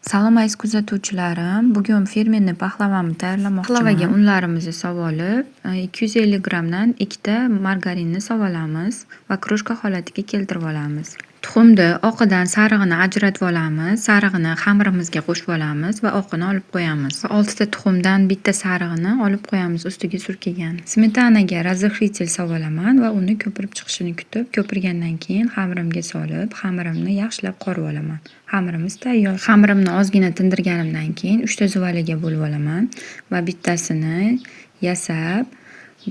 Salom, aziz kuzatuvchilarim! Bugun фирменный paxlavamni tayyorlamoqchiman. Paxlavaga unlarimizni solib, 250 grammdan ikkita margarinni solamiz va крошка holatiga keltirib olamiz. Tuxumni oqidan sarig'ini ajratib olamiz. Sarig'ini xamirimizga qo'shib olamiz va oqini olib qo'yamiz. Va oltita tuxumdan bitta sarig'ini olib qo'yamiz ustiga surkagan. Smetanaga разрыхлитель solib va uni ko'pirib chiqishini kutib, ko'pirgandan keyin xamirimga solib, xamirimni yaxshilab qorib olaman. Xamirimiz tayyor. Xamirimni ozgina tindirganimdan keyin uchta zuvalaga bo'lib olaman va bittasini yasab,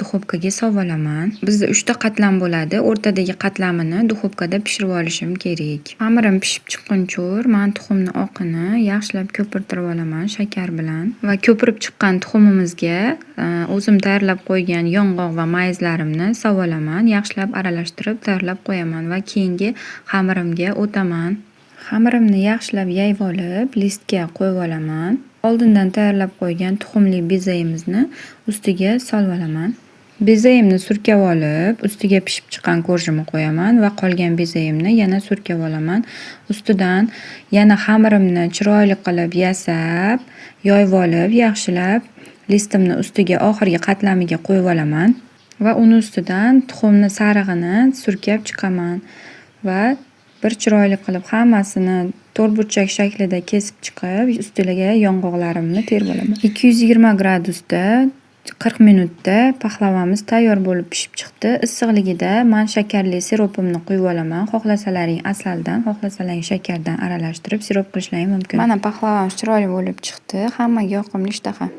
duxovkaga solib olaman. Bizda uchta qatlam bo'ladi. O'rtadagi qatlamini duxovkada pishirib olishim kerak. Xamirim pishib chiqquncha man tuxumni oqini yaxshilab ko'pirtirib olaman shakar bilan va ko'pirib chiqqan tuxumimizga o'zim tayyorlab qo'ygan yong'oq va mayizlarimni solib olaman. Yaxshilab aralashtirib tayyorlab qo'yaman va keyingi xamirimga o'taman. Xamirimni yaxshilab yayib olib, listga qo'yib olaman. Oldindan tayyorlab qo'ygan tuxumli bezayimizni ustiga solib olaman. Bezayimni surkab olib, ustiga pishib chiqqan korjimni qo'yaman va qolgan bezayimni yana surkab olaman. Ustidan yana xamirimni chiroyli qilib yasab, yoyib olib, yaxshilab listimni ustiga oxirgi qatlamiga qo'yib olaman va uni ustidan tuxumni sarig'ini surkab chiqaman va bir chiroyli qilib hammasini to'rtburchak shaklida kesib chiqib, ustiga yong'oqlarimni terib olaman. 220 gradusda 40 minutda paxlavamiz tayyor bo'lib pishib chiqdi. Issiqligida man shakarli siropimni quyib olaman. Xohlasalaring asaldan, xohlasalaring shakardan aralashtirib sirop qilishlaring mumkin. Mana, paxlavamiz chiroyli bo'lib chiqdi. Hammaga yoqimli ishtaha!